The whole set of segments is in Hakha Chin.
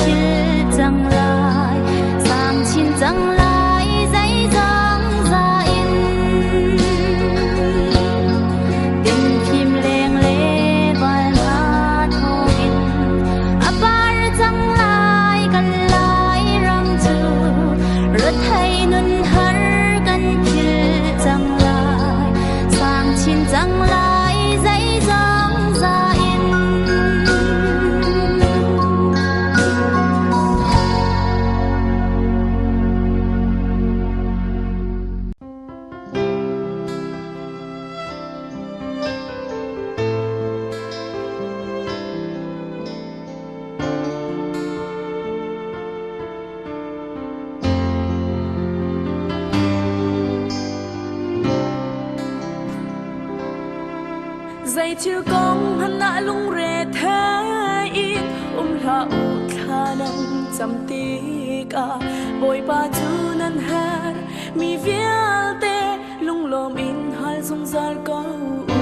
Philh cang lai, sang chin cang lai, zeizong za in. Timfim leng le val hna thawngin a par cang lai kan lai ram cu. Rathai nun har kan philh cang lai, sang chin cang lai, zeizong za in. Zeithil kong hmanh ah lungre thei in um hlah u thla nan cam tikah Bawipa cu nan her mi vialte lunglawm in hal zungzal ko u.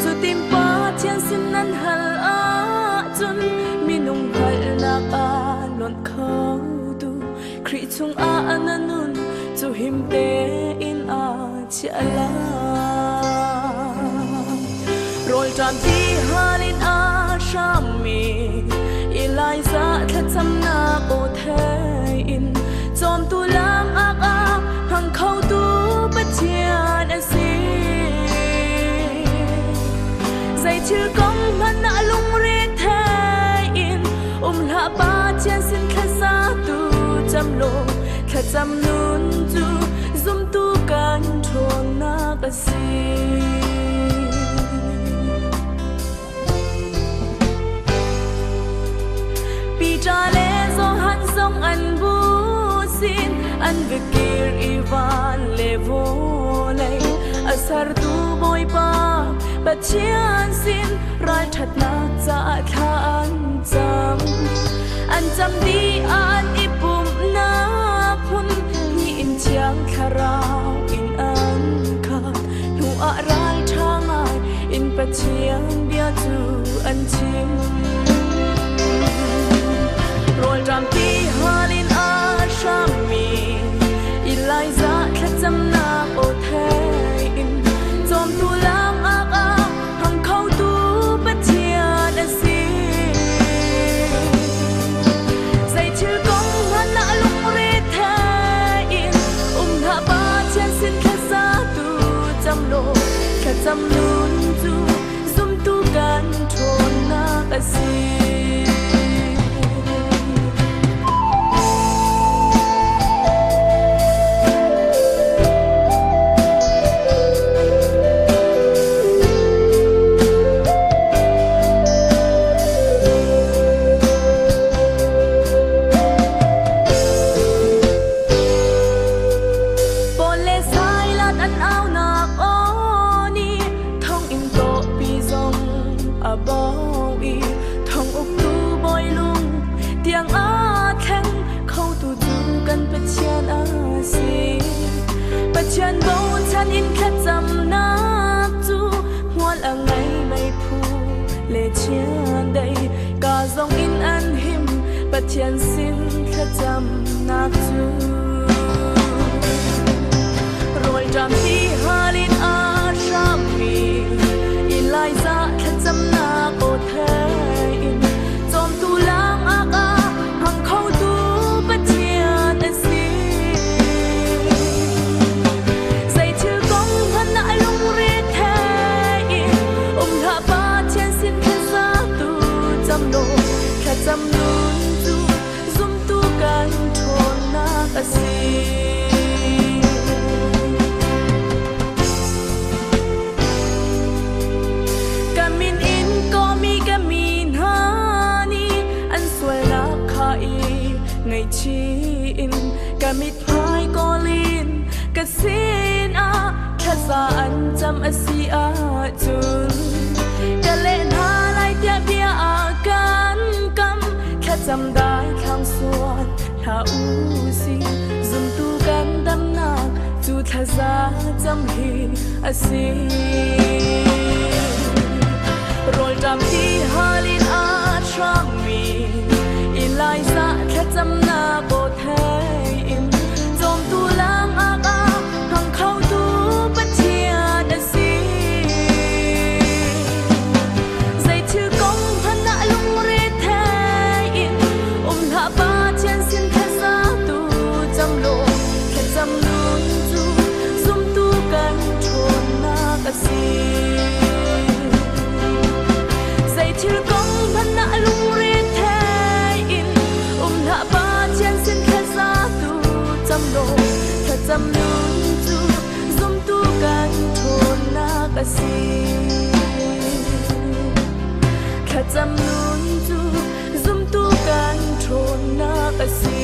Cutin Pathian sin nan hal ahcun minung hngalhnak ah lonh khotu Khrih chungah na nun cu him tein aa chiah lai. Rawlṭam ti hal in aa hrammi Elijah thlacamnak aw thei in cawmtu lam ak ah hmang khotu Pathian a si. Zeithil kong hmanh ah lungre thei in um hlah Pathian sin thlasa tu cam law thlacam nun cu zumtu kan ṭhawnnak a si. Peter le Johan zong an bu sin an va kir i van le vawlei a sertu Bawipa Pathian sin ralṭhatnak caah thla an cam. An cam dih ah an i pumhnak hmun hnih in Thiang Thlarau in an khat. Hnu ah ralṭha ngai in Pathian bia cu an chim. Rawlṭam ti hal in aa hrammi Elijah thlacamnak aw thei in cawmtu lam ak ah hmang khotu Pathian a si. Zeithil kong hmanh ah lungre thei in um hlah Pathian sin thlasa tu cam law thlacam nun cu zumtu kan ṭhawnnak a si. Paul le Silas an aunak aw nih thonginn tawhpi zong a bawh i thong uktu bawi lung tiang aa thleng khotu cu kan Pathian a si. Pathian bochan in thlacamnak cu hmual a ngei meiphu le chiandeih ka zong in an him Pathian sin thlacamnak cu. Rawlṭam ti hal in aa hrammi Elijah thlacamnak aw thei in cawmtu lang ak ah hmang khotu Pathian a si. Zeithil kong hmanh ah lungre thei in um hlah Pathian sin thlasa tu cam law thlacam nun cu zumtu kan ṭhawnnak a si. Ka min in kawhmi ka mi hna nih an sualnak kha i ngaihchih in ka mithmai kawl in ka sinah thlaza an cam a si ahcun ka leh hna lai tiah bia a kan kam thlacam dai thlang sual hlah u sih zumtu kan damnak cu thlaza cam hi a si. Rawlṭam ti hal in aa hrammi Thlacamnak aw thei in cawmtu langak ah hmang khotu Pathian a si. Zeithil kong hmanh ah lungre thei in um hlah Pathian sin thlaza tu cam law thlacam nun cu zumtu kan ṭhawnnak a si. Zeithil kong hmanh ah lungre thei in um hlah Pathian sin thlaza tu cam law thlacam nun cu zumtu kan ṭhawnnak a si. Thlacam nun cu zumtu kan ṭhawnnak a si.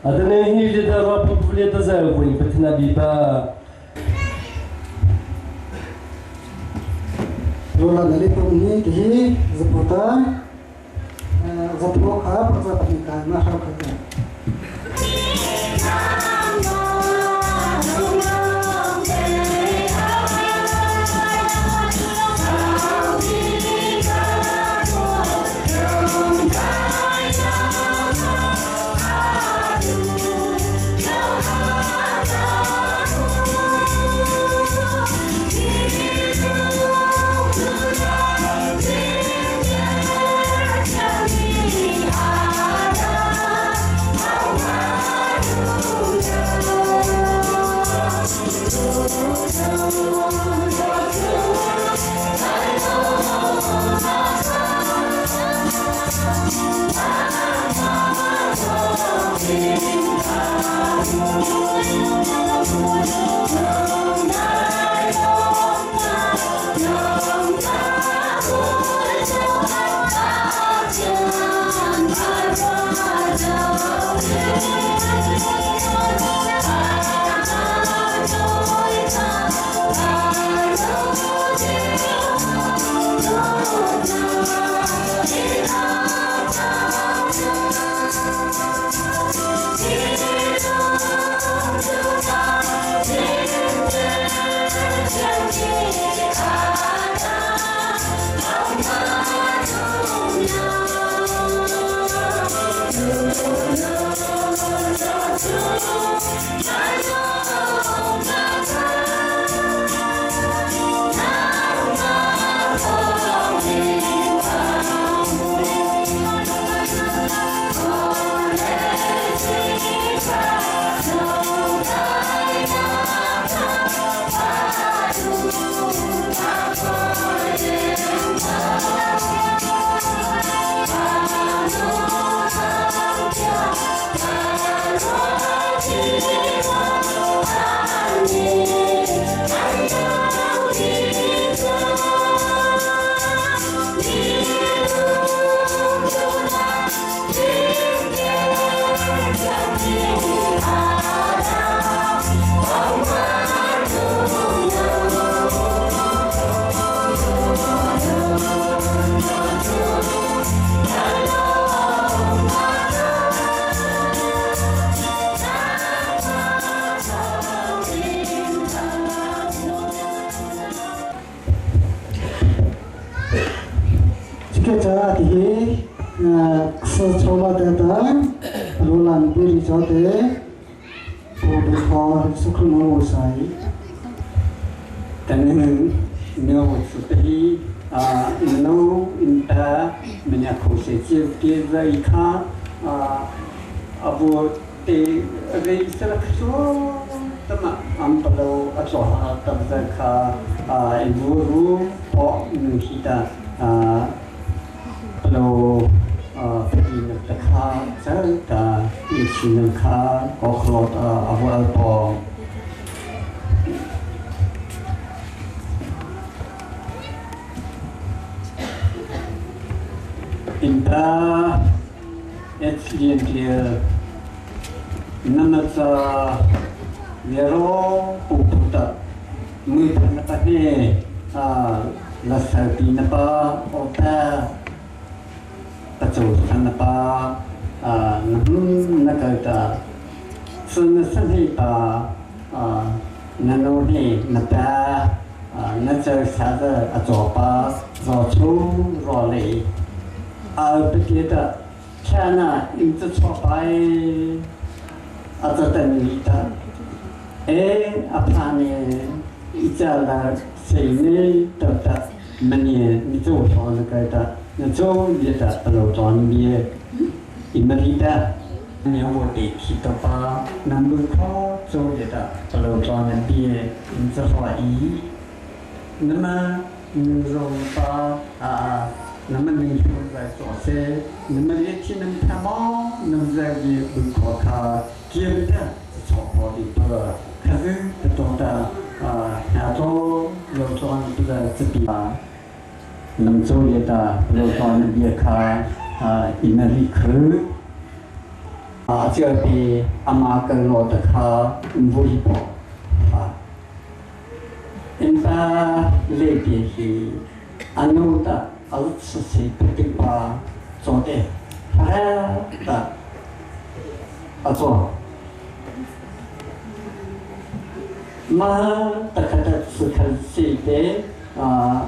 Adane hi lida ra pu ta za vui pathina bi ba. Rola nali pum ni ti zaputa zapu kha pacha pati ka na ha kha ka. Chike cha ti hi sa chola ta ta rolan pi ri cho te po bu kho su khru no sai. 但是没有是的啊，no in ta 没有口水接接在一看啊，啊不对，这是了说，那么俺不都啊做哈，但是看啊，一路路跑能去的啊，不都啊，飞机那个卡这的，一起能卡，我和啊阿不阿多。 Inta etlientia namatsa vero puputa mui phanapane a lasarpi napa ota pacho phanapa a nahum nakalta sun sanhi pa a nano he napa a na cha sa da a zo pa zo chu ro le 啊，不记得，天呐，你这错白，啊，这等你的，哎，阿怕呢，一家来谁呢？得得，没呢，你做错那个的，你做别的不老装你，你没理的，你我得提到吧，那么靠做别的不老装的别，你这话一，那么你说吧啊。那么你说在做些，那么一天能看毛，那么在也不可靠，坚的是错过的多，可是不懂得啊，亚洲有装这个这边啊，那么做也的有装也卡啊，伊那里去。啊，这边阿妈跟我的卡微博啊，因巴那边是阿努的，阿是谁不对吧？做的，他的阿做，妈的可的是看谁的啊？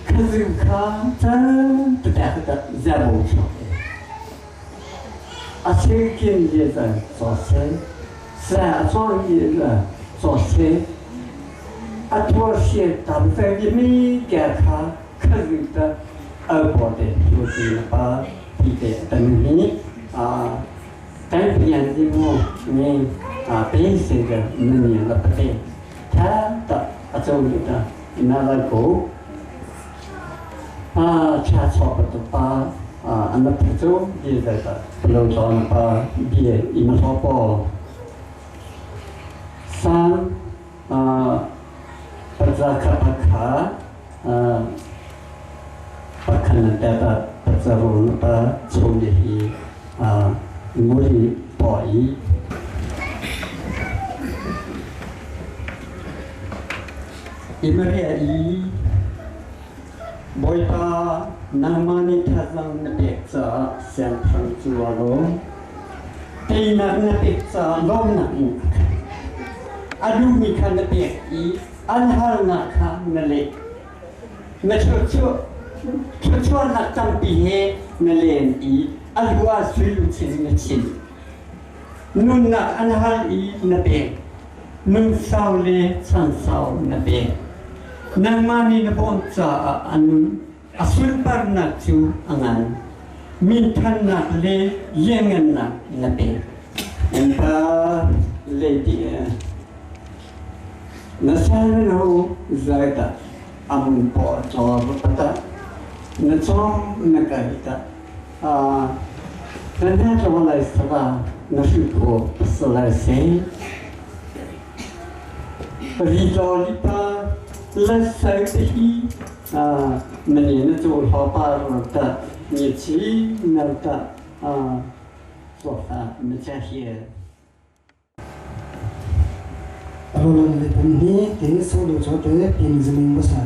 可是看真的的热不出。 အချင်းချင်းရဲ့စောစေဆာစောရဲ့စောစေအထောရှိတမ်ဖဲဒီမီကခါခရစ်တအဘောတဲ့လူစီပါဒီတဲ့တန်နီအာတန်ပြန်စီမို့နေအာပေးစေတဲ့မင်းရပတဲ့သာတအကျုံးတဲ့နာလကိုအာချာချောပတပါအာအနပကျိုဒီတဲ့ဘလုံတော်ပါဒီအင်ဟောပေါ်စံအာပဇာခပခာအာပခနတပပဇရုံပချုံဒီအာမူလီပေါ်ဤဣမရိယဤဘွေပါနာမနိထသံနပေချာဆံဖန်ကျူလောတေနနပေချာလောနအဒုမိခနပေဤအန်ဟာနာခနလေမချွချွချွချွနာတံပိဟေနလေဤအလဝဆွေလူချင်းနချင်းနုနာအန်ဟာဤနပေနုဆောလေချန်ဆောနပေနန်မာနီနပွန်ချာအနုအဆွန်ပါနာချူအငန်မင်ထန်နာလေယငန်နာနပေအန်ပါလေဒီနဆာနောဇိုင်တာအမွန်ပေါ်ချောပတာနချောနကိုင်တာအာတန်တဲ့တော့လိုက်စပါနရှိကိုစလိုက်စေရီတော်လီပါလက်ဆိုင်တီအာမနေနချိုဟောပါရတာညချီနတာအာသောတာမချဟီ အလောလန်လေပန်နီတေဆိုလိုချောတေပင်ဇမင်းဘဆာ